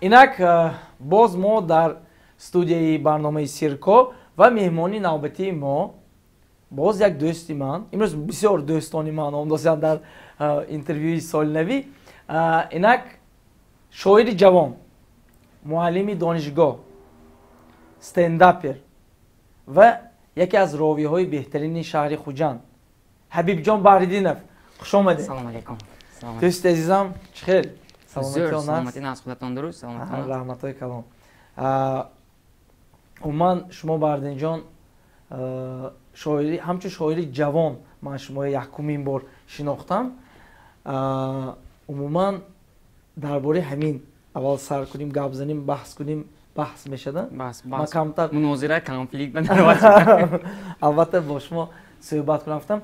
Инак боз мо дар студияи барномаи Сирко ва меҳмони навбатии мо боз як дӯсти ман. Имрӯз бисёр дӯстони ман омдосиям дар интервюи солинавӣ. Инак шоири ҷавон, муаллими донишгоҳ, стендапер ва яке аз ровиҳои беҳтарини шаҳри Хуҷанд, Ҳабибҷон Баҳриддинов. Хуш омадед. Салом алейкум. Дӯсти азизам, чӣ хел? Саломатӣ, нағз, худатон дуруст? Раҳматҳои калон. Умуман, шумо, Баҳриддинҷон, шоири, ҳамчун шоири ҷавон ман шуморо якумин бор шинохтам. Умуман, дар бораи ҳамин аввал сар кунем, гап занем, баҳс кунем, баҳс мешада. Ман камтар мунозира, конфликт. Албатта, бо шумо суҳбат кунам гуфтам.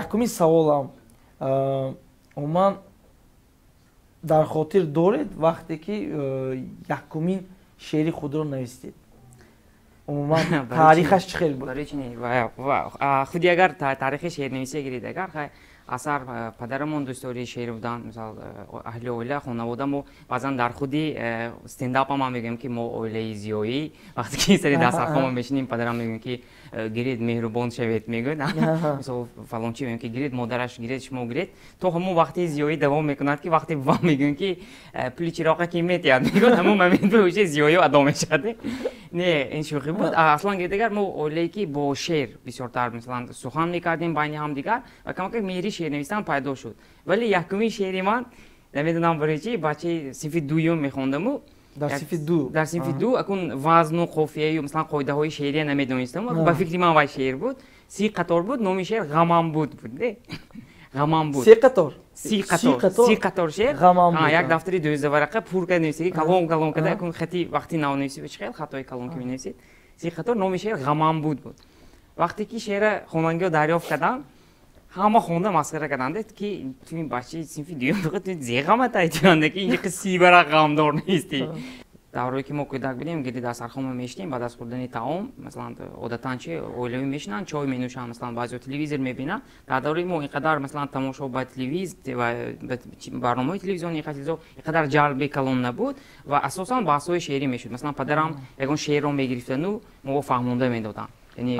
Якумин саволам: умуман, дар хотир доред вақте ки якумин шеъри худро навистед? Умуман, таърихаш чӣ хел буд? Худи агар таърихи шеърнависия гиред, агар асар падарамон дӯстдори шеър буданд, мисол, аҳли оила, хонавода, мо баъзан дар худи стендапам ман мегӯям, ки мо оилаи зиёӣ. Вақте ки сари дастархонма мешинем, падарам мегӯям, ки гиред, меҳрубон шавед, мегӯяд, мисол, фалончи мегӯям, ки гиред, модараш гиред, шумо гиред. То ҳамон вақти зиёӣ давом мекунад, ки вақте бувам мегӯям, ки пули чироқа ки метиҳад, мегӯяд, ҳамон момент уже зиёӣ адо мешавад. Не, ин шӯхӣ буд. Аслан гиред, агар мо оилае ки бо шеър бисёртар, мисалан, сухан мекардем байни ҳамдигар ва камакак меҳри шеърнависан пайдо шуд. Вале якумин шеъри ман, намедонам барои чи, бачаи синфи дуюм мехондаму. Дар синфи ду? Дар синфи ду. Акун вазну қофияю, масалан, қоидаҳои шеърия намедонистам. Ба фикри ман вай шеър буд, 30 қатор буд. Номи шеър «Ғамам буд» буд. «Ғамам буд». Се қатор? 30 қатор, 30 қатор шеър. «Ғамам буд». Як дафтари 12 варақа пур карда нависаги, калон калон карда. Акун хати вақти навнависӣ чӣ хел хатои калон ки менависед. 30 қатор, номи шеър «Ғамам буд» буд. Вақте ки шеъра хонангиҳо дарёфт карданд, ҳама хонда масхара карданд, ки ту ин бачаи синфи дуюм, ту зеғаматай туянда, ки ин 30 варақ ғамдор нестӣ. Даврое ки мо кӯдак будем, гирди дастархонма мешинем баъд аз хӯрдани таом. Масалан, одатан чи оилавӣ мешинанд, чой менӯшанд, масалан, баъзеҳо телевизор мебинанд. Дар давраи мо ин қадар, масалан, тамошо ба телевиз ва барномаҳои телевизиони, ин чизо ин қадар ҷалби калон набуд ва асосан баҳсҳои шеърӣ мешуд. Масалан, падарам ягон шеърро мегирифтану мо фаҳмонда медоданд, яъне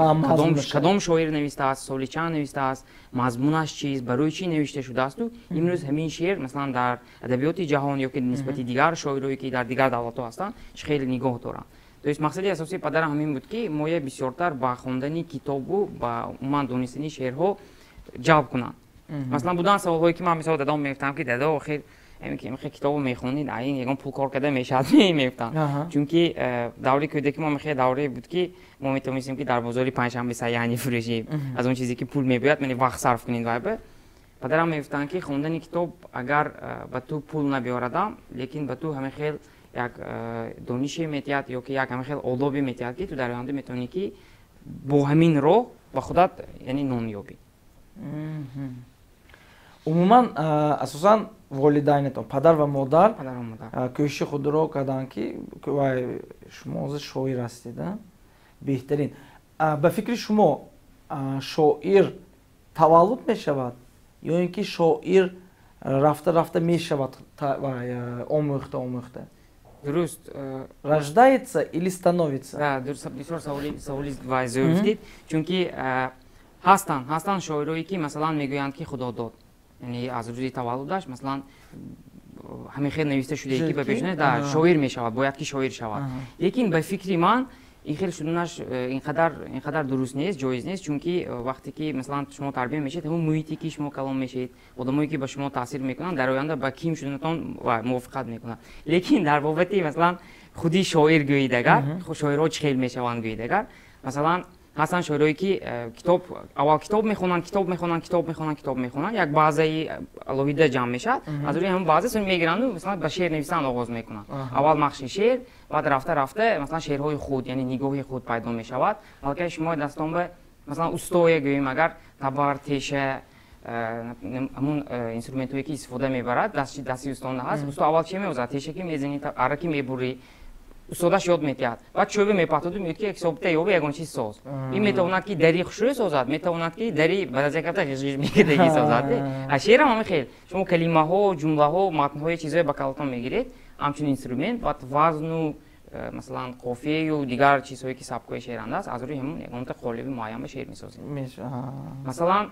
кадом шоир навистааст, соли чанд навистааст, мазмунаш чист, барои чӣ навишта шудаасту имрӯз ҳамин шеър, масалан, дар адабиёти ҷаҳон ё ки нисбати дигар шоирое, ки дар дигар давлатҳо ҳастанд, чӣ хеле нигоҳ доранд. То есть мақсади асосии падарам ҳамин буд, ки моя бисёртар ба хондани китобу ба умуман донистани шеърҳо ҷалб кунанд. Масалан, буданд саволҳое, ки ман, мисол, дадом мегуфтам, ки дадо, охир ки китобо мехонед, ин ягон пул кор карда мешавад, мегуфтам, чунки давраи кӯдаки мо мехе даврае буд, ки мо метавонистем, ки дар бозори панҷшанбе саяни фурӯшем, аз он чизе ки пул мебиёяд, мани вақт сарф кунед. Вайба падарам мегуфтанд, ки хондани китоб агар ба ту пул набиёрадам, лекин ба ту ҳамин хел як донише метиҳад ё ки як ҳамин хел одобе метиҳад, ки ту дар оянда метавонӣ, ки бо ҳамин роҳ ба худат, яъне, нон ёбӣ. Умуман, асосан волидайнатон, падар ва модар, кӯшиши худро карданд, ки шумо ҳозир шоир ҳастед. Беҳтарин. Ба фикри шумо, шоир таваллуд мешавад ё ин ки шоир рафта рафта мешавад, омӯхта омӯхта? Дуруст. Рождается или становится? Бисёр саволи зӯр гуфтед, чунки ҳастанд шоирое, ки, масалан, мегӯянд, ки Худо дод, яъне аз рӯзи таваллудаш, масалан, ҳамин хел нависта шудае, ки ба пешона да шоир мешавад, бояд ки шоир шавад. Лекин ба фикри ман, ин хел шуданаш инқадар дуруст нест, ҷоиз нест, чунки вақте ки, масалан, шумо тарбия мешавед, ҳамон муҳите ки шумо калон мешавед, одамое ки ба шумо таъсир мекунанд, дар оянда ба ким шуданатон мувофиқат мекунанд. Лекин дар бобати, масалан, худи шоир гӯед агар, шоирҳо чӣ хел мешаванд гӯед агар, масалан, ҳастанд шоирое, ки китоб, аввал китоб мехонанд, китоб мехонанд, китоб мехонанд, китоб мехонанд, як баъзаи алоҳида ҷамъ мешавад, аз рӯи ҳамон баъза сон мегиранду, масалан, ба шеър нависан оғоз мекунанд. Аввал махши шеър, баъд рафта рафта, масалан, шеърҳои худ, яъне нигоҳи худ пайдо мешавад. Балки шумо дастон ба, масалан, устое гӯем агар, табар, теша, ҳамон инструментҳое ки истифода мебарад, дасти устонда ҳаст. Усто аввал чи меозад? Теша ки мезанӣ, ара ки мебурӣ, устодаш ёд метиҳад. Баъд чӯбе мепартоду мегӯяд, ки як собита ёбе, ягон чиз соз. Ин метавонад, ки дари хушрӯй созад, метавонад, ки дари баъд аз як ҳафта ғижғиж мекардаги созад. А шеърам ҳамин хел: шумо калимаҳо, ҷумлаҳо, матнҳои, чизҳое ба калотон мегиред. Ҳамчун инструмент ва вазну, масалан, қофияю дигар чизҳое, ки сабкҳои шеъранда аст, аз рӯи ҳамон ягонта қолиби муайян ба шеър месозем. Масалан,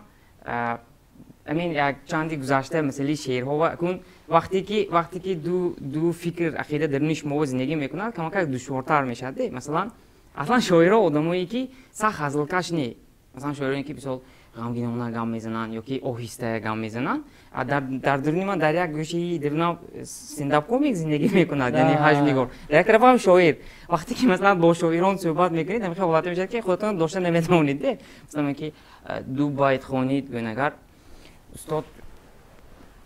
амин як чанди гузашта масъалаи шеърҳо ва кун вақте ки ду фикр, ақида даруни шумо зиндагӣ мекунад, камакак душвортар мешавад. Масалан, аслан шоиро одамое, ки сахт ҳазлкаш не. Масалан, шоироне, ки мисол ғамгинона гам мезананд ё ки оҳиста гам мезананд, дар дуруни ман, дар як гӯшаи дурунам стендап-комик зиндагӣ мекунад, яъне ҳаҷвнигор, дар як тарафам шоир. Вақте ки, масалан, бо шоирон суҳбат мекунед, ҳамин ҳолате мешавад, ки худатон дошта наметавонед. Масалан, ки ду байт хонид, гӯен агар: «Устод,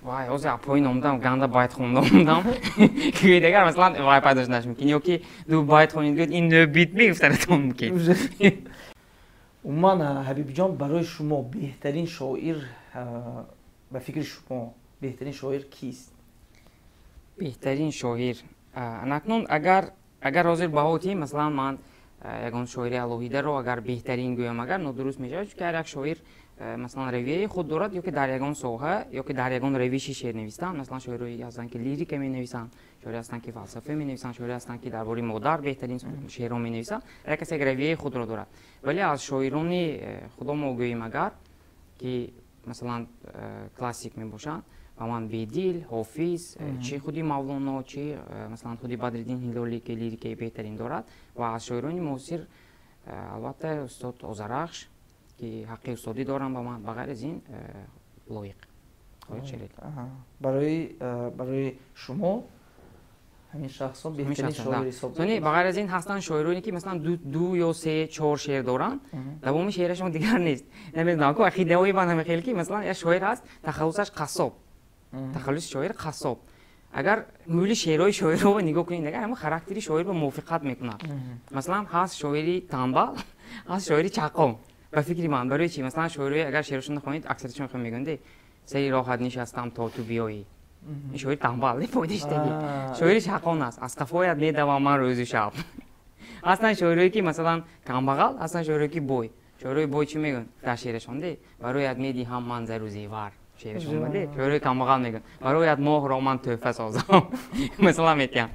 вай, ҳозир апои номдам ганда байт хонда омдам», гӯед агар, масалан, вай пайдо шудаш мумкин. Ё ки ду байт хонид, гӯед: «Ин нӯбит мегуфтанатон мумкин». Умуман, Ҳабибҷон, барои шумо беҳтарин шоир, ба фикри шумо, беҳтарин шоир кист? Беҳтарин шоир, анакнун агар ҳозир баҳо диҳем, масалан, ман ягон шоири алоҳидаро агар беҳтарин гӯям агар, нодуруст мешавад, чунки ҳар як шоир, масалан, равияи худ дорад, ё ки дар ягон соҳа, ё ки дар ягон равиши шеър навистан. Масалан, шоирое ҳастанд, ки лирика менависанд, шоире ҳастанд, ки фалсафа менависанд, шоире ҳастанд, ки дар бораи модар беҳтарин шеърҳо менависанд. Ҳар кас як равияи худро дорад. Вале аз шоирони худо мо гӯем агар, ки масалан классик мебошанд, ба ман Бедил, Ҳофиз, чи худи Мавлоно, чи масалан худи Бадриддин Ҳилолӣ, ки лирикаи беҳтарин дорад, ва аз шоирони муосир, албатта, устод Озарахш, ки ҳаққи устодӣ дорам ба ман, ба ғайр аз ин Лоиқ Шералӣ. Барои шумо ҳамин шахсон беҳтарин шоир ҳисоб? Ба ғайр аз ин ҳастанд шоироне, ки масалан ду ё се, чор шеър доранд, давоми шеърашон дигар нест. Намедонам, ку ақидаҳои ман ҳамин хел, ки масалан як шоир ҳаст, тахаллусаш Қассоб, тахаллуси шоир Қассоб. Агар мӯли шеърҳои шоирро нигоҳ кунед агар, ҳамон характери шоирро мувофиқат мекунад. Масалан, ҳаст шоири танбал, ҳаст шоири чаққон. Ба фикри ман, барои чи? Масалан, шоирои агар шеърашонро хонед, аксариятшон хел мегӯянд: «Сари роҳат нишастам, то ту биёӣ». Ин шоири танбал не, фоидаштагӣ. Шоири чаққон аст: «Аз қафоят медавам ман рӯзу шаб». Ҳастанд шоирое, ки масалан камбағал, ҳастанд шоирое, ки бой. Шоирои бой чӣ мегӯянд дар шеърашон? Де: «Бароят медиҳам ман зару зевар», шеърашон баде. Шоирои камбағал мегӯянд: «Бароят моҳро ман тӯҳфа созам», масалан, метиҳам.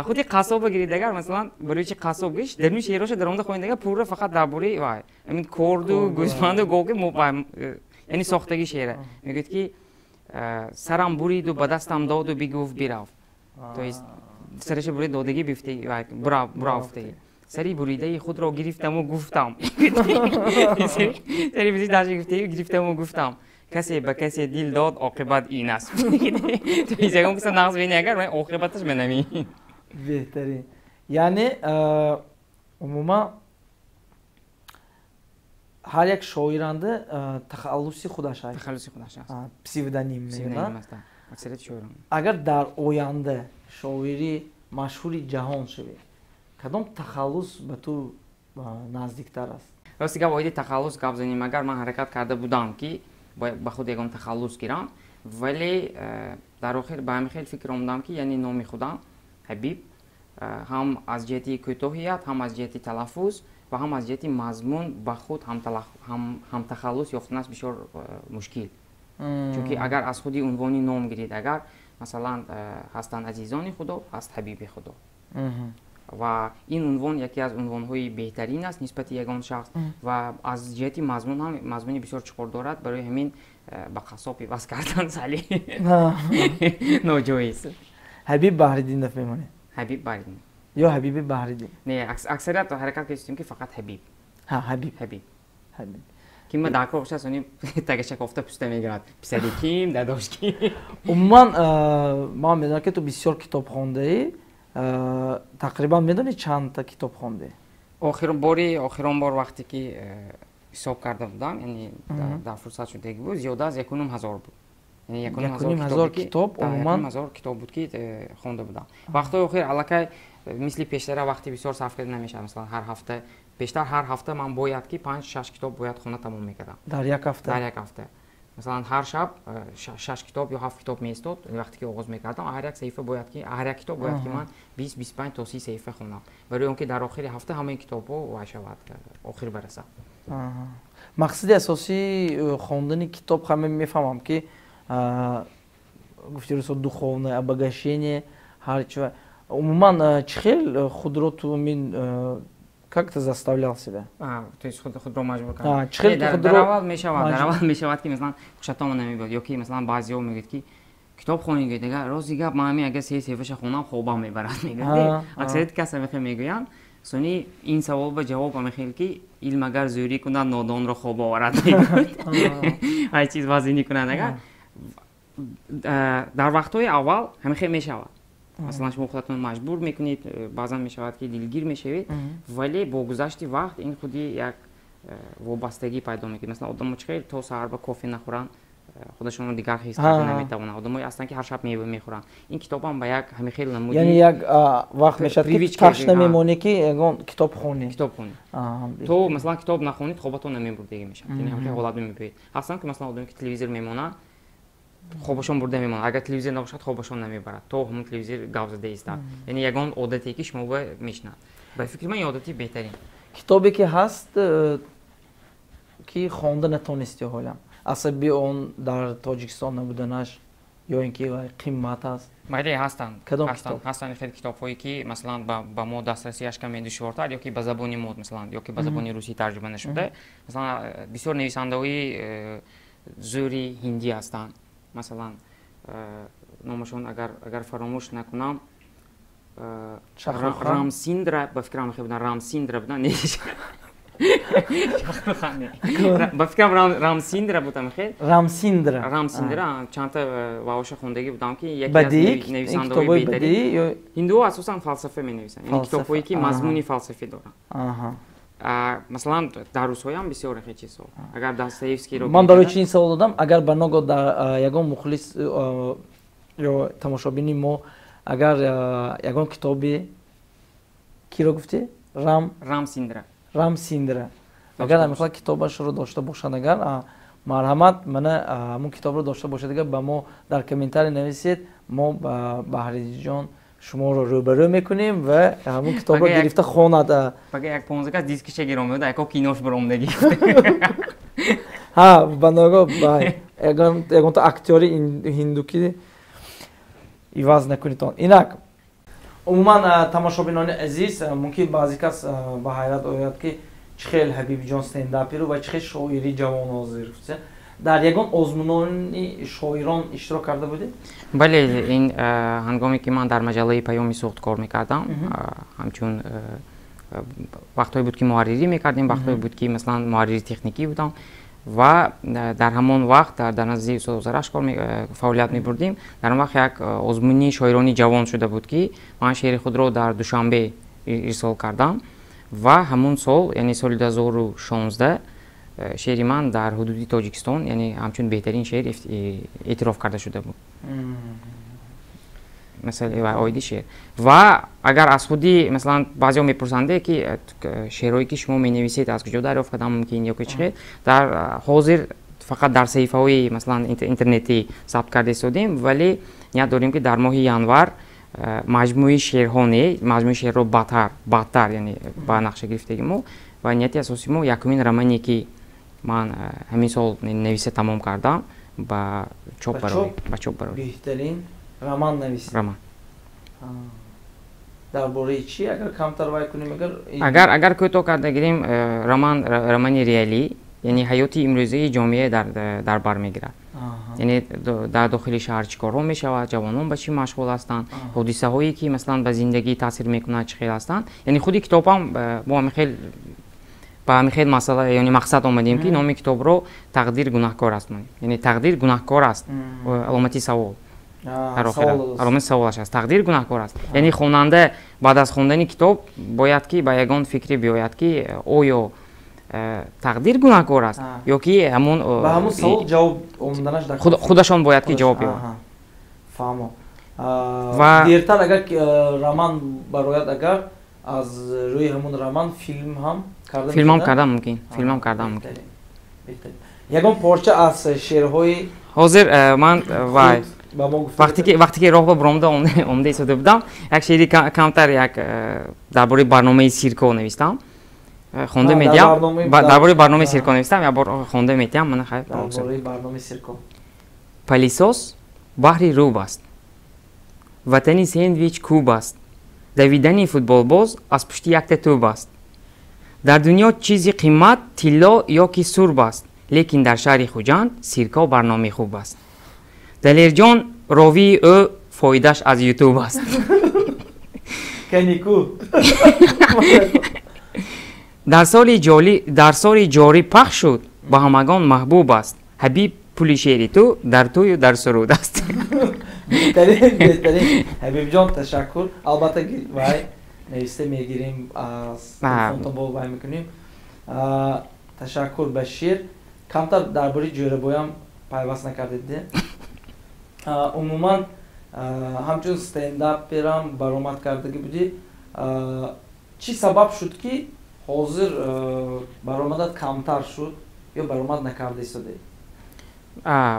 Худи Қассобро гиред агар, масалан, барои чи Қассоб гиш, даруни шеърҳоша даромада хонед агар, пурра фақат дар бораи вай, ҳамин корду гӯсфанду гов, ки яъне сохтаги шеъра. Мегӯяд, ки «Сарам буриду ба дастам доду бигуфт бирав», то есть сараша бурид, додагӣ, бифтаги, бурафтаги. «Сари буридаи худро гирифтаму гуфтам», сари бурида гирифтаму гуфтам: «Касе ба касе дил дод, оқибат ин аст». То есть ягон каса нағз бини агар, оқибаташ менамин. Беҳтарин. Яъне умуман ҳар як шоиранда тахаллуси худаш аст. Тахаллуси худаш аст. Псевдоним мегӯянд. Аксарияти шоирон. Агар дар оянда шоири машҳури ҷаҳон шавӣ, кадом тахаллус ба ту наздиктар аст? Рости гап, оиди тахаллус гап занем агар, ман ҳаракат карда будам, ки ба худ ягон тахаллус гирам, вале дар охир ба ҳамин хел фикр омадам, ки яъне номи худам Ҳабиб ҳам аз ҷиҳати кӯтоҳият, ҳам аз ҷиҳати талаффуз ва ҳам аз ҷиҳати мазмун ба худ ҳамтахаллус ёфтанаш бисёр мушкил. Чунки агар аз худи унвони ном гиред агар, масалан, ҳастанд азизони Худо, ҳаст ҳабиби Худо, ва ин унвон яке аз унвонҳои беҳтарин аст нисбати ягон шахс ва аз ҷиҳати мазмун ҳам мазмуни бисёр чуқур дорад. Барои ҳамин ба Қассоб иваз кардан сали ноҷоиз. Ҳабиб Баҳриддинов мемонед? Ҳабиб Баҳриддин. Ё Ҳабиби Баҳриддин? Не, аксарият ҳаракат кардем, ки фақат Ҳабиб. Ҳабиб. Ҳабиб. Ҳабиб. Ки ма дар кор бошад, сони тагаша кофта пуста мегирад: писари ким, дадош ким. Умуман, ман медонам, ки ту бисёр китоб хондаӣ. Тақрибан медонӣ, чандта китоб хондаӣ? Охирон бори, охирон бор вақте ки ҳисоб карда будам, яъне дар фурсат шудаги буд, зиёда аз 1500 буд. 1500 китоб умуман? 1500 китоб буд, ки хонда будам. Вақтҳои охир аллакай мисли пештара вақти бисёр сарф карда намешавад. Масалан, ҳар ҳафта, пештар ҳар ҳафта ман бояд ки панҷ, шаш китоб бояд хона тамом мекардам. Дар як ҳафта? Дар як ҳафта. Масалан, ҳар шаб шаш китоб ё ҳафт китоб меистод. Вақте ки оғоз мекардам, ҳар як саҳифа бояд ки, ҳар як китоб бояд ки ман 20, 25 то 30 саҳифа хонам, барои он ки дар охири ҳафта ҳамаи китобҳо вай шавад, охир барасад. Мақсади асосии хондани китоб, ҳама мефаҳмам, ки гуфти русо, духовное обогащение. Ҳар чи умуман, чӣ хел худро ту мин, как ты заставлял себя? То есть худро маҷбур кард. Дар аввал мешавад, дар аввал мешавад, ки масалан хушатон намебиёд, ё ки масалан баъзеҳо мегӯяд, ки китоб хонед, агар рости гап, ман ҳамин агар се саҳифаша хонам, хобам мебарад, мегӯяд. Аксарияти кас ҳамихел мегӯянд. Сони ин савол ба ҷавоб ҳамихел, ки илм агар зӯрӣ кунад, нодонро хоб оварад, мегӯяд. Ҳар чиз вазинӣ кунад, агар дар вақтҳои аввал ҳамихел мешавад. Масалан, шумо худатон маҷбур мекунед, баъзан мешавад, ки дилгир мешавед, вале бо гузашти вақт ин худи як вобастагӣ пайдо мекунад. Масалан, одамо чӣ хел то саҳар ба кофе нахӯранд, худашонро дигар ҳис карда наметавонанд. Одамое ҳастанд, ки ҳар шаб мева мехӯранд. Ин китобам ба як ҳамин хел намуди Яъне як вақт мешавад, ки ташна мемонӣ, ки ягон китоб хонӣ. Китоб хонӣ. То масалан китоб нахонед, хобатон намебурдагӣ мешавад, яъне ҳамин хел ҳолат мебиёед. Ҳастанд, ки масалан одаме, ки телевизор мемонад, хобашон бурда мемонад. Агар телевизор набошад, хобашон намебарад, то ҳамон телевизор гап зада истад. Яъне ягон одате, ки шумо ба мешинад. Ба фикри ман, ин одати беҳтарин. Китобе ки ҳаст, ки хонда натонистӣ ҳолам, асаби он дар Тоҷикистон набуданаш ё ин ки қимат аст? Бале, ҳастанд. Ҳастанд хеле китобҳое, ки масалан ба мо дастрасиаш каме душвортар, ё ки ба забони мо, масалан, ё ки ба забони русӣ тарҷума нашуда. Масалан, бисёр нависандаҳои зӯри ҳиндӣ ҳастанд. Масалан, номашон агар фаромӯш накунам, Рамсиндра, ба фикрам хел буданд, Рамсиндра буданд. Ба фикрам, Рамсиндра будам хел. Рамсиндра. Рамсиндра, чандта ваоша хондагӣ будам, ки яке аз нависандаҳои беҳтарин. Ҳиндуҳо асосан фалсафа менависанд, яъне китобҳое, ки мазмуни фалсафӣ доранд. Масалан, дар русҳоям бисёр хел чизҳо. Агар Достоевскийро Ман барои чи ин савол додам? Агар ба ногоҳ дар ягон мухлис ё тамошобини мо агар ягон китоби киро гуфтӣ? Рам Рамсиндра. Рамсиндра, агар мехоҳад китобашро дошта бошад, агар марҳамат, мана ҳамун китобро дошта бошад, агар ба мо дар комментарий нависед, мо ба Баҳриддинҷон шуморо рӯбарӯ мекунем ва ҳамун китобро гирифта хонад. Бага як 15 кас дискиша гиромеда, яко кинош баромдагӣ. Ҳа, ба ногоҳ ягонта актёри ҳиндукӣ иваз накунитон. Инак, умуман, тамошобинони азиз, мумкин баъзе кас ба ҳайрат ояд, ки чӣ хел Ҳабибҷон стендаперу ва чӣ хел шоири ҷавон ҳозир. Дар ягон озмунони шоирон иштирок карда будед? Бале, ин ҳангоме ки ман дар маҷаллаи Паёми Суғд кор мекардам, ҳамчун вақтҳое буд, ки муҳаррирӣ мекардем, вақтҳое буд, ки масалан муҳаррири техникӣ будам, ва дар ҳамон вақт дар назди устод Озараш кор фаъолият мебурдем. Дар он вақт як озмуни шоирони ҷавон шуда буд, ки ман шеъри худро дар Душанбе ирсол кардам, ва ҳамон сол, яъне соли 2016, шеъри ман дар ҳудуди Тоҷикистон, яъне ҳамчун беҳтарин шеър эътироф карда шуда буд. Масалан, оиди шеър. Ва агар аз худи масалан баъзеҳо мепурсанде, ки шеърҳое, ки шумо менависед, аз куҷо дарёфт кардан мумкин ё ки чӣ хел, дар ҳозир фақат дар саҳифаҳои масалан интернетӣ сабт карда истодем, вале ният дорем, ки дар моҳи январ маҷмӯи шеърҳо, не, маҷмӯи шеърро баъдтар, яъне ба нақша гирифтаги мо, ва нияти асосии мо якумин романе, ки ман ҳамин сол нависа тамом кардам, ба чоп барорем, ба чоп барорем. Беҳтарин. Роман нависед? Роман. Дар бораи чӣ, агар камтар вай кунем, агар? Агар кӯтоҳ карда гирем, роман романи реалӣ, яъне ҳаёти имрӯзаи ҷомеа дар бар мегирад. Яъне дар дохили шаҳр чӣ корҳо мешавад, ҷавонон ба чӣ машғул ҳастанд, ҳодисаҳое, ки масалан ба зиндагӣ таъсир мекунанд, чӣ хел ҳастанд. Яъне худи китобам мо ҳамин хел ба ҳамин хел масъала, яъне мақсад омадем, ки номи китобро «Тақдир гунаҳкор аст» монем. Яъне тақдир гунаҳкор аст, аломати савол, аломати саволаш аст. Тақдир гунаҳкор аст, яъне хонанда баъд аз хондани китоб бояд ки ба ягон фикре биёяд, ки оё тақдир гунаҳкор аст ё ки ҳамон Ба ҳамон савол ҷавоб омаданаш. Худашон бояд ки ҷавоб ёбанд. Фаҳмо. Ва дертар агар роман барояд, агар аз рӯи ҳамон роман филм ҳам карда Филмам карда мумкин, филмам карда мумкин. Ягон порча аз шеърҳои Ҳозир ман вай вақте ки роҳ ба баромада омада истода будам, як шеъри камтар, як дар бораи барномаи сирко навистам, хонда медиҳам. Дар бораи барномаи сирко навистам, як бор хонда медиҳам, мана хайр. Дар бораи барномаи сирко. Пылесос баҳри рӯб аст. Ватани сендвич куб аст. Давидани футболбоз аз пушти якта тӯб аст. Дар дунё чизи қимат тилло ё ки сурб аст, лекин дар шаҳри Хуҷанд сирко барномаи хуб аст. Далерҷон ровии ӯ фоидааш аз ютуб аст. Канику. Дар соли ҷорӣ пахш шуд, ба ҳамагон маҳбуб аст. Ҳабиб пули шеъри ту дар тӯю дар суруд аст. Беҳтарин, беҳтарин. Ҳабибҷон, ташаккур. Албатта, вай нависта мегирем, аз телефонтон бо вай мекунем. Ташаккур ба шеър. Камтар дар бораи ҷӯрабоям пайваст накардед. Умуман, ҳамчун стендаперам баромад кардагӣ будӣ. Чӣ сабаб шуд, ки ҳозир баромадат камтар шуд ё баромад накарда истодаӣ?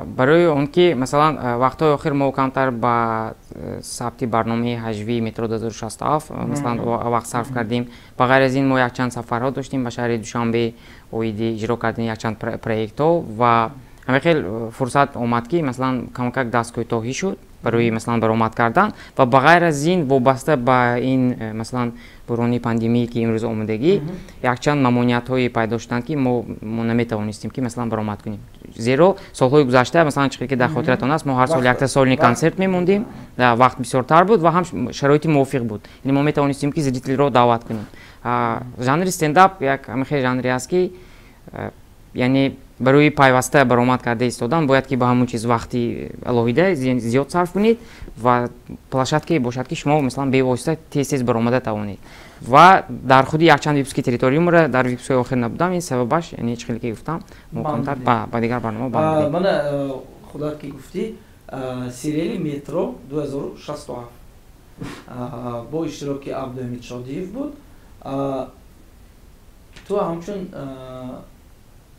Барои он ки, масалан, вақтҳои охир мо камтар ба сабти барномаи ҳаҷвии Метро 2067, масалан, вақт сарф кардем. Ба ғайр аз ин, мо якчанд сафарҳо доштем ба шаҳри Душанбе оиди иҷро кардани якчанд проектҳо ва ҳамин хел фурсат омад, ки, масалан, камакак дасткӯтоҳӣ шуд барои, масалан, баромад кардан. Ва ба ғайр аз ин, вобаста ба ин, масалан, бурони пандемие, ки имрӯз омадагӣ, якчанд мамониятҳое пайдо шуданд, ки мо наметавонистем, ки, масалан, баромад кунем, зеро солҳои гузашта, масалан, чӣ ки дар хотиратон аст, мо ҳар сол якта сольный консерт мемондем, вақт бисёртар буд ва ҳам шароити мувофиқ буд, яъне мо метавонистем, ки зрителро даъват кунем. Жанри стендап як ҳамин хел жанре аст, ки, яъне, барои пайваста баромад карда истодан бояд, ки ба ҳамон чиз вақти алоҳида зиёд сарф кунед ва площадкае бошад, ки шумо, масалан, бевосита тез тез баромада тавонед. Ва дар худи якчанд выпуски Территория юмора дар выпускҳои охир набудам. Ин сабабаш, яъне, чӣ хеле ки гуфтам, мо камтар ба дигар барнома банд. Мана, худат ки гуфтӣ, сериали Метро 2067 бо иштироки Абдуҳамид Шодиев буд. Ту ҳамчун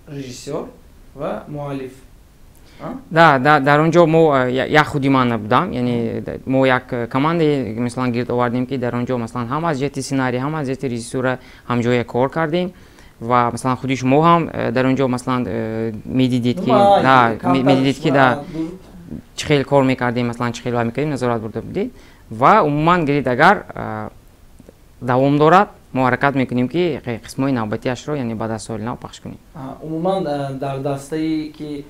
режиссёр ва муаллиф. Да, дар он ҷо мо як худи ман набудам, яъне мо як командаe, масалан, гирд овардем, ки дар он ҷо, масалан, ҳам аз ҷиҳати сценарий, ҳам аз ҷиҳати режиссура ҳамҷоя кор кардем. Ва, масалан, худи шумо ҳам дар он ҷо, масалан, медидед, ки да чӣ хел кор мекардем, масалан, чӣ хел вай мекардем, назорат бурда будед. Ва умуман гиред, агар давом дорад, мо ҳаракат мекунем, ки қисмҳои навбатиашро, яъне баъд аз соли нав, пахш кунем. Умуман, дар дастае, ки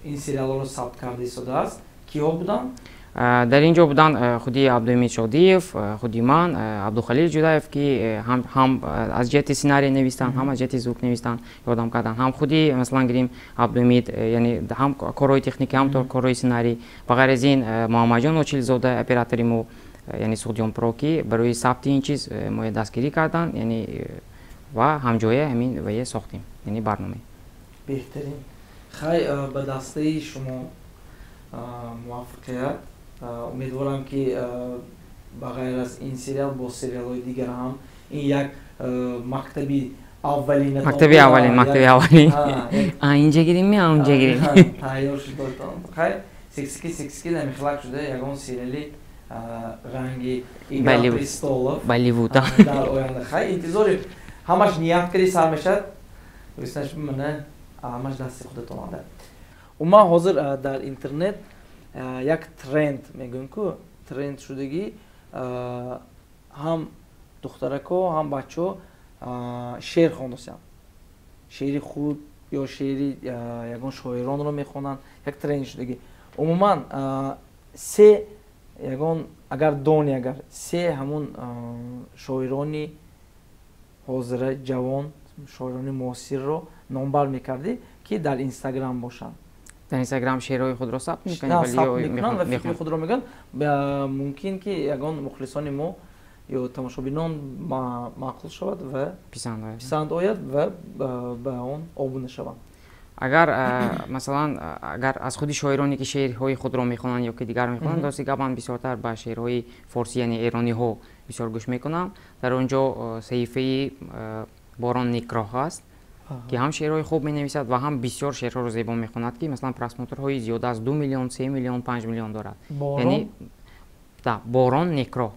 ин сериалҳоро сабт карда истодааст, киҳо буданд? Дар ин ҷо буданд худи Абдуҳамид Шодиев, худи ман, Абдухалил Ҷудаев, ки ҳам аз ҷиҳати сценарий навистанд, ҳам аз ҷиҳати звук навистанд, ёрдам карданд, ҳам худи, масалан, гирем, Абдуҳамид, яъне ҳам корҳои техникӣ, ҳам корҳои сценарий. Ба ғайр аз ин, Муҳаммадҷон Очилзода, оператори мо, яъне Суғдиён Про, ки барои сабти ин чиз моя дастгирӣ карданд, яъне ва ҳамҷоя ҳамин вае сохтем, яъне барнома. Беҳтарин. Хай, ба дастаи шумо муваффақият. Умедворам, ки ба ғайр аз ин сериал бо сериалҳои дигар ҳам ин як мактаби аввалин. Мактаби аввалин, мактаби аввалин, инҷа гирем, онҷа гирем. Тайёр шудотон. Хай, сексики сексики намихлак шуда, ягон сериали ранги «Игра престолов» Болливуд дар оянда. Хай, интизорем. Ҳамаш ният кади сар мешавад, мана, ҳамаш дасти худатон анда. Умуман, ҳозир дар интернет як тренд мегӯем ку, тренд шудагӣ, ҳам духтарако, ҳам бачаҳо шеър хондасианд, шеъри худ ё шеъри ягон шоиронро мехонанд, як тренд шудагӣ. Умуман, се ягон, агар дони, агар се ҳамун шоирони ҳозира, ҷавон, шоирони муосирро номбар мекардӣ, ки дар Инстаграм бошанд? Дар Инстаграм шеърҳои худро сабт мекунанд ва фикри худро мегӯянд. Мумкин ки ягон мухлисони мо ё тамошобинон маъқул шавад ва писанд ояд ва ба он обуна шаванд. Агар, масалан, агар аз худи шоироне, ки шеърҳои худро мехонанд ё ки дигар мехонанд, рости гап, ман бисёртар ба шеърҳои форсӣ, яъне эрониҳо, бисёр гӯш мекунам. Дар он ҷо саҳифаи Борон Никроҳ ҳаст, ки ҳам шеърҳои хуб менависад ва ҳам бисёр шеърҳоро зебо мехонад, ки, масалан, просмотрҳои зиёда аз 2 миллион, 3 миллион, 5 миллион дорад. Яъне да, Борон Никроҳ,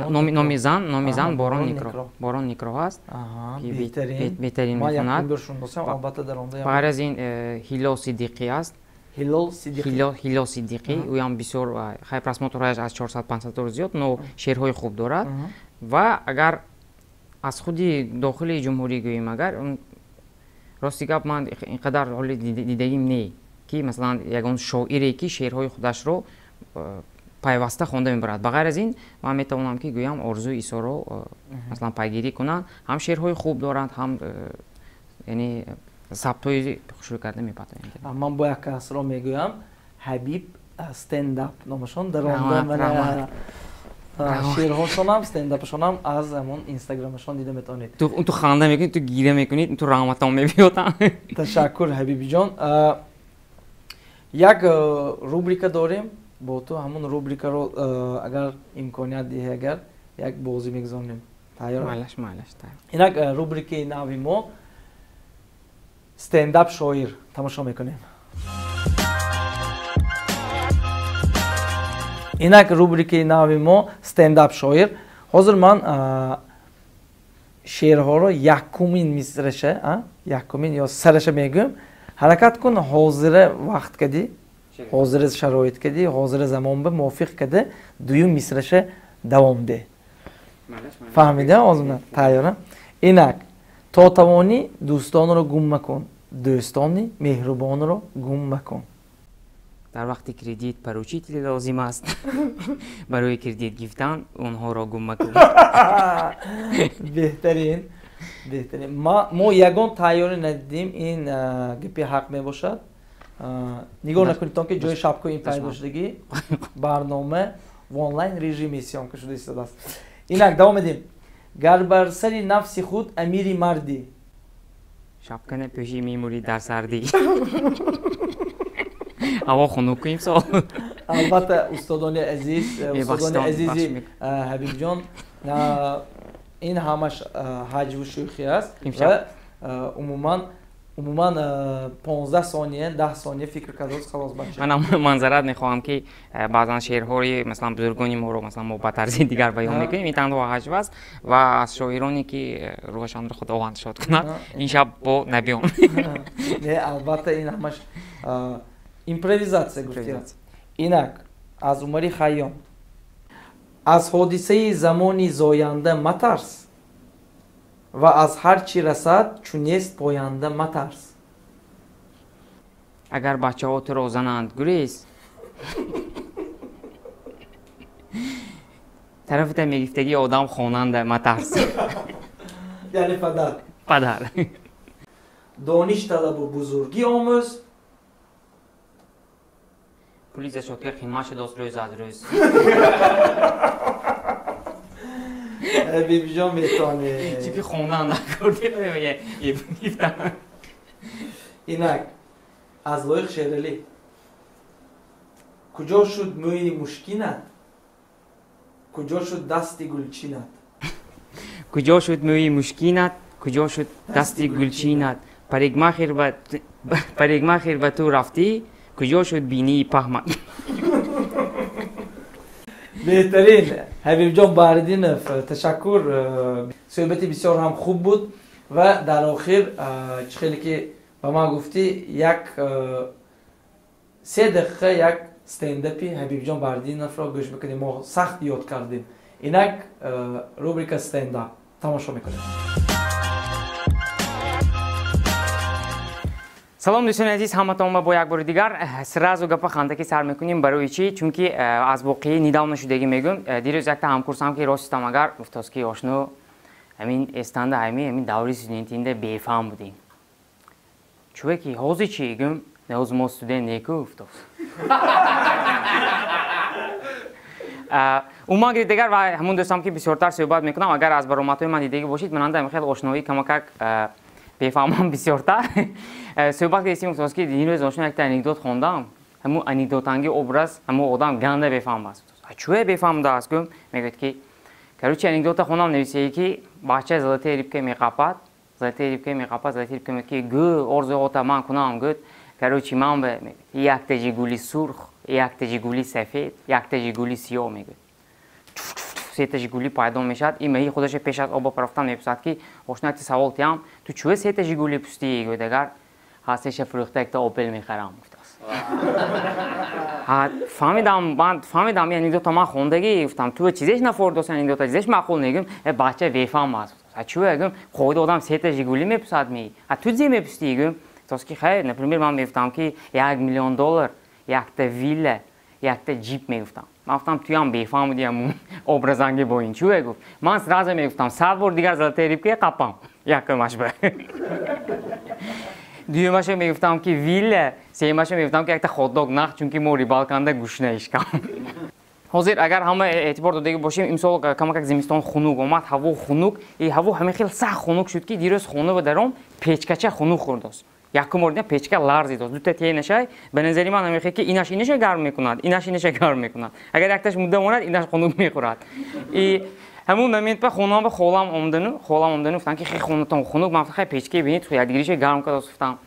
номи зан, номи зан Борон Никроҳ, Борон Никроҳ аст, ки беҳтарин мехонад. Ба ғайр аз ин, Ҳило Сидиқӣ аст. Ҳилол Сидиқӣ. Ҳилол Сидиқӣ, ӯям бисёр хай просмотрҳояш аз 400-500 ҳазор зиёд, но шеърҳои хуб дорад. Ва агар аз худи дохили ҷумҳурӣ гӯем, агар рости гап ман ин қадар ҳоли дидагим не, ки масалан ягон шоире ки шеърҳои худашро пайваста хонда мебарад. Ба ғайр аз ин ман метавонам ки гӯям Орзуи Исоро масалан пайгирӣ кунанд, ҳам шеърҳои хуб доранд, ҳам яъне сабтҳои хушрӯй карда мепартоянд. Ман бо як касро мегӯям, Ҳабиб стендап номашон дар он шеърҳошонам, стендапашонам аз ҳамон инстаграмашон дида метавонед. Ту ханда мекунӣ, ту гиря мекунӣ, ту раҳматон мебиёд. Ташаккур, Ҳабибиҷон. Як рубрика дорем бо ту, ҳамон рубрикаро агар имконият диҳӣ, агар як бозӣ мегузаронем. Тайёр? Майлаш, майлаш, тайёр. Инак рубрикаи нави мо стендап шоир тамошо мекунем. Инак рубрикаи нави мо стендап шоир. Ҳозир ман шеърҳоро якумин мисраша, якумин ё сараша мегӯям. Ҳаракат кун ҳозира вақт кадӣ, ҳозира шароит кадӣ, ҳозира замон ба мувофиқ када дуюм мисраша давом деҳ. Фаҳмида? Ҳозир тайёра? Инак то тавонӣ дӯстонро гум макун, дӯстони меҳрубонро гум макун. Дар вақти кредит поручители лозим аст. Барои кредит гирифтан онҳоро гум макун. Беҳтарин, беҳтарин. Мо ягон тайёрӣ надидем, ин гапи ҳақ мебошад. Нигоҳ накунед то ки ҷои шапкаи ин пайдо шудагӣ, барнома в онлайн режими съёмка шуда истодааст. Инак давом медиҳем. Гар бар сари нафси худ амири мардӣ, шапка напӯшӣ мемурӣ дар сардӣ. Ҳаво хунук имсол. Албатта, устодони азиз, устодони азизи Ҳабибҷон, ин ҳамаш ҳаҷву шӯхӣ аст ва умуман 15 сония, 10 сония фикр кардааст, халос бача. Ман манзарат мехоҳам ки баъзан шеърҳои масалан бузургони моро масалан мо ба тарзи дигар баён мекунем. Ин танҳо ҳаҷв аст ва аз шоироне ки рӯҳашонро Худованд шод кунад, ин шаб бо набиён. Не, албатта ин ҳамаш импровизатсия гуфтем. Инак аз Умари Хайём. Аз ҳодисаи замони зоянда матарс ва аз ҳар чӣ расад чун нест поянда матарс. Агар бачаҳо туро зананд, гурез. Тарафата мегифтагии одам хонанда матарс. Яъне падар. Падар. Дониш талабу бузургӣ омӯз. Пули зашотка қимат шудааст рӯз аз рӯз. Ҳабибҷон метавонед. Чунки хондан накардем, гифтам. Инак аз Лоиқ Шералӣ. Куҷо шуд мӯи мушкинат? Куҷо шуд дасти гулчинат? Куҷо шуд мӯи мушкинат? Куҷо шуд дасти гулчинат? Парикмахер ба ту рафтӣ? Куҷо шуд бинии паҳмат? Беҳтарин, Ҳабибҷон Баҳриддинов, ташаккур. Суҳбати бисёр ҳам хуб буд ва дар охир чӣ хеле ки ба ман гуфтӣ, як 3 дақиқа як стендапи Ҳабибҷон Баҳриддиновро гӯш бикунем. Мо сахт ёд кардем. Инак рубрика стендап тамошо мекунем. Салом дӯстони азиз, ҳаматонба бо як бори дигар сразу гапа хандаки сар мекунем. Барои чӣ? Чунки аз воқеи недавно шудагӣ мегӯм. Дирӯз якта ҳамкурсам ки роститам агар гуфтааст ки ошно ҳамин эстанда ҳамин даври студентинда бефаҳм будем. Чӯе ки ҳозир чӣ гӯм? Не, ҳозир мо студент неку гуфтааст. Умуман гирид дигар ва ҳамун дӯстам ки бисёртар суҳбат мекунам, агар аз баромадҳои ман дидагӣ бошед, мананда хеле ошноӣ камакак бефаҳмам бисёртар. Суҳбат кардем, гуфтааст ки дирӯз ошно якта анекдот хондам. Ҳамун анекдотанги образ ҳамун одам ганда бефаҳм аст. Чӯе бефаҳмдааст гӯм? Мегӯяд ки короче анекдота хондам, нависае ки бача золотая рыбка меқапад, золотая рыбка меқапад, золотая рыбка мегӯяд ки гӯ орзуота ман кунам, гӯд короче ман ба якта Жигули сурх, якта Жигули сафед, якта Жигули сиёҳ мегӯяд. Сета Жигули пайдо мешавад. Ин маҳи худаша пеш аз оба парафтан мепурсад ки ошно якта савол тиҳам, ту чӯе сета Жигули пустӣ? Гӯяд агар ҳастеша фурӯхта якта Опел мехарам гуфтааст. Фаҳмидам, ман фаҳмидам, ин анекдота ман хондагӣ, гуфтам, ту чизеш нафордост анекдота, чизеш маъқул негум, бача бефаҳм аст. Чӯ гум, қоида одам сета Жигули мепусад ми? А ту зе мепустӣ гум? Тос ки хай, например, ман мегуфтам ки 1 миллион доллар, якта вилла, якта ҷип мегуфтам. Ман гуфтам, туям бефаҳм будӣ ҳамун образанги бо ин. Чӯ гуфт? Ман сразу мегуфтам, 100 бор дигар золотая рыбка қапам. Якумаш ба. Дуюмаша мегуфтам ки вилла, сеюмаша мегуфтам ки якта хот-дог нах, чунки мо рибалканда гушна ишкам. Ҳозир агар ҳама эътибор додагӣ бошем, имсол камакак зимистон хунук омад, ҳаво хунук, и ҳаво ҳамин хел сахт хунук шуд ки дирӯз хона ба даром печкача хунук хӯрдост. Якум бор дидам печка ларзидост. Дута тие нашай, ба назари ман ҳамин хел ки инаш инаша гарм мекунад, инаш инаша гарм мекунад. Агар якташ мудда монад, инаш хунук мехӯрад. И ҳамун момент ба хонаам ба холам омадану, гуфтам ки хе хонатон хунук, ман гуфтам хай печка бинед, якдигариша гарм кардост, гуфтам.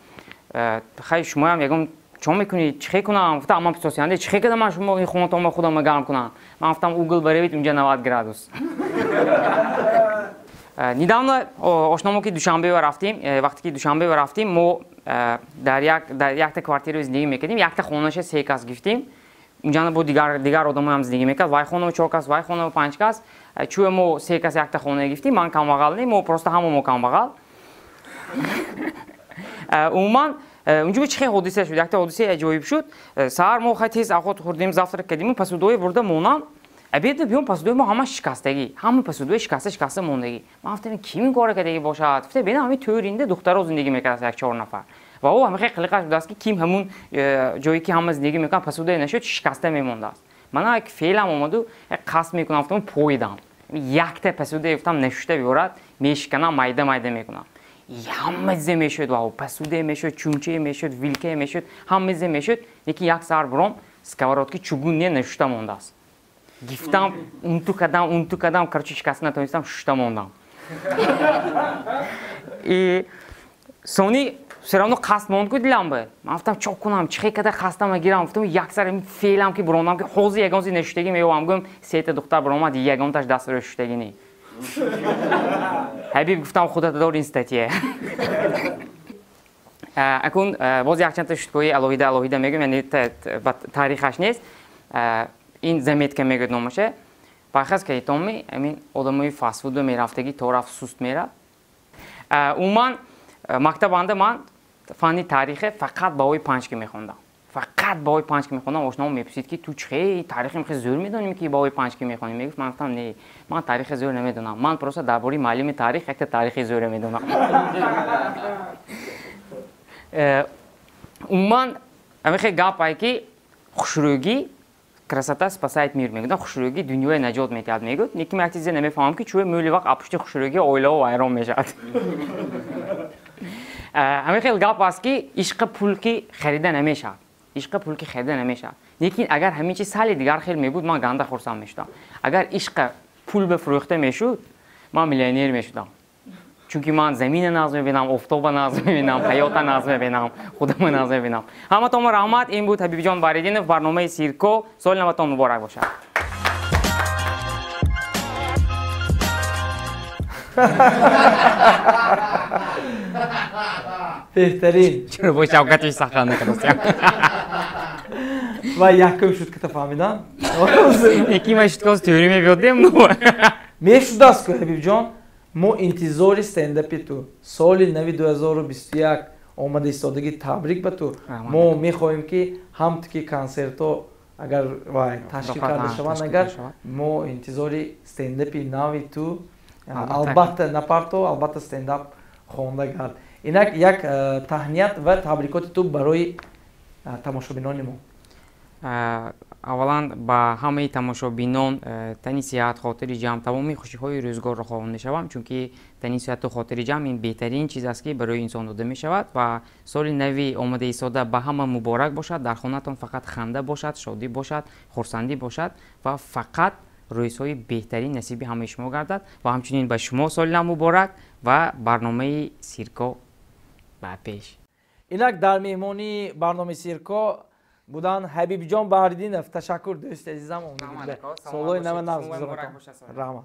Хай шумоям ягон чо мекунед, чӣ хе кунам? Гуфтам ман писосиянде, чӣ хе кардам ман шумо ин хонатон ба худам гарм кунам? Ман гуфтам угл баравед, унҷа 90 градус. Недавно ошномо ки Душанбе рафтем, вақте ки Душанбе рафтем, мо дар якта квартира зиндагӣ мекардем, якта хонаша 3 кас гирифтем. Унҷа бо дигар одамоям зиндагӣ мекард, вай хона 4 кас, вай хона 5 кас. Чӯ мо 3 кас якта хона гирифтем, ман камбағал не, мо просто ҳама мо камбағал. Умуман унҷо чӣ хел ҳодиса шуд? Якта ҳодисаи аҷоиб шуд. Саҳар мо хай тез авқот хӯрдем, завтрак кардем, пасудои бурда монам. Обед биём, пасудои мо ҳама шикастагӣ, ҳама пасудои шикаста мондагӣ. Ман гуфтам ким ин кора кардагӣ бошад? Гуфтам бинам ҳамин тӯринда духтаро зиндагӣ мекард як 4 нафар. Ва ӯ ҳамин хел қилиқаш будааст ки ким ҳамун ҷое ки ҳама зиндагӣ мекунад пасудои нашуд, шикаста мемондааст. Ман як феълам омаду як қасд мекунам, гуфтам поидам. Якта пасудое гуфтам нашушта биёрад, мешиканам, майда майда мекунам. Ҳама чизе мешуд, ва пасудое мешуд, чумчае мешуд, вилкае мешуд, ҳама чизе мешуд. Лекин як саҳар буром сковородки чугун не нашушта мондааст. Гифтам, унту кардам, короче шикаста натонистам, шушта мондам. И сони все равно қасд монд ку дилам ба. Ман гуфтам чо кунам, чӣ хел када қасдама гирам? Гуфтам як сар феълам ки бурондам ки ҳозир ягон чиз нашуштагӣ меёвам, гӯм сета духтар буромад, ягонташ дастро шуштагӣ не. Ҳабиб гуфтам худата дор ин статья. Акун боз якчандта шуткои алоҳида алоҳида мегӯям, яъне ба таърихаш нест. Ин заметка мегӯяд номаша. Бархаз кайтоми амин одамои фастфудо мерафтагӣ то рафт суст мерафт. Умуман мактабанда ман фанни таърихе фақат баҳои 5 ки мехондам. Фақат баҳои 5 ки мехондам. Ошномо мепурсид ки ту чӣ таърихи хеле зӯр медонӣ ки баҳои 5 ки мехонӣ? Мегуфт ман гуфтам не, ман таърихи зӯр намедонам. Ман просто дар бораи муаллими таърих якта таърихи зӯре медонам. Умуман ҳамин хел гап ай ки хушрӯгӣ красота спасает мир мегӯяд, хушрӯгӣ дунёя наҷот медиҳад мегӯяд. Лекин ман як чизе намефаҳмам ки чӯ мӯли вақт апушти хушрӯгӣ оилаҳо вайрон мешавад. Ҳамин хел гап аст ки ишқа пул ки харида намешавад. Ишқа пул ки харида намешавад. Лекин агар ҳамин чиз сали дигар хел мебуд, ман ганда хурсанд мешудам. Агар ишқа пул ба фурӯхта мешуд, ман миллионер мешудам. Чунки ман замина нағз мебинам, офтоба нағз мебинам, ҳаёта нағз мебинам, худама нағз мебинам. Ҳаматонро раҳмат. Ин буд Ҳабибҷон Баҳриддинов, барномаи Сирко. Соли наватон муборак бошад. Беҳтарин. Чаро бо шавкатиш сахан накардастям? Ва якум шуд ки тафаҳмидам. Яки ман шудкоз теория мебиёдем, ну. Мешудаст ку Ҳабибҷон, мо интизори стендапи ту. Соли нави 2021 омада истодагӣ, табрик ба ту. Мо мехоҳем ки ҳам ту ки консертҳо агар вай ташкил карда шаванд, агар мо интизори стендапи нави ту, албатта напарто, албатта стендап хонда гард. Инак як таҳният ва табрикоти ту барои тамошобинони мо. Аввалан ба ҳамаи тамошобинон тани сиҳат, хотири ҷамъ, тамоми хушиҳои рӯзгорро хоҳон мешавам, чунки тани сиҳату хотири ҷамъ ин беҳтарин чиз аст ки барои инсон дода мешавад. Ва соли нави омада истода ба ҳама муборак бошад. Дар хонатон фақат ханда бошад, шодӣ бошад, хурсандӣ бошад ва фақат рӯзҳои беҳтарин насиби ҳамаи шумо гардад. Ва ҳамчунин ба шумо соли нав муборак ва барномаи Сирко ба пеш. Инак дар меҳмонии барномаи Сирко будан Ҳабибҷон Баҳриддинов. Ташаккур дӯсти азизам, омадагида. Солҳои нава нағз гузаронатон. Раҳмат.